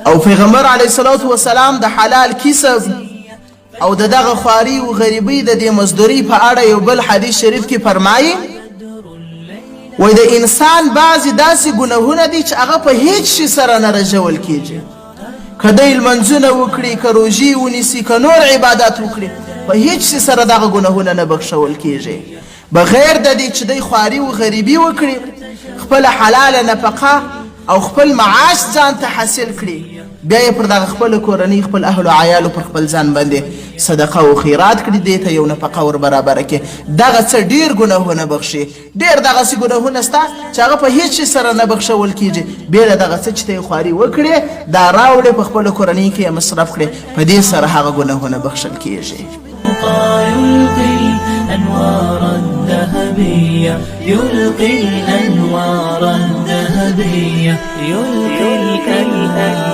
او پیغمبر علیه الصلاة والسلام د حلال کسب او د دغه خواري او غریبۍ د دې مزدوري په اړه یو بل حدیث شریف کې فرمایي، وایي د انسان بعضې داسې ګناهونه دي چې هغه په هیڅ شي سره نه رژول کیږي. که دی لمونځونه وکړي، که روژې ونیسي، که نور عبادات وکړي، په هیڅ شي سره دغه ګناهونه نه بخښول کیږي. بغیر د دې چې دی خواري و غریبي وکړي، خپله حلاله نفقه او خپل معاش ځان ته حاصل کړي، بیا یې پر دغه خپله کورنۍ، خپل اهل و عیالو پر خپل ځان باندې صدقه او خیرات کړي، دې ته یو نفقه ور برابره کړي، دغه څه ډېر ګناهونه بخښي. ډېر دغسې ګناهونه شته چې هغه په هیڅ شي سره نه بخښول کېږي، بې له دغه څه چې ته یې خواري وکړې، دا راوړې، په خپله کورنۍ کې یې مصرف کړې، په دې سره هغه ګناهونه بخښل کېږي. يلقي الأنوار الذهبية، يلقي الأنوار الذهبية، يلقي الأنوار.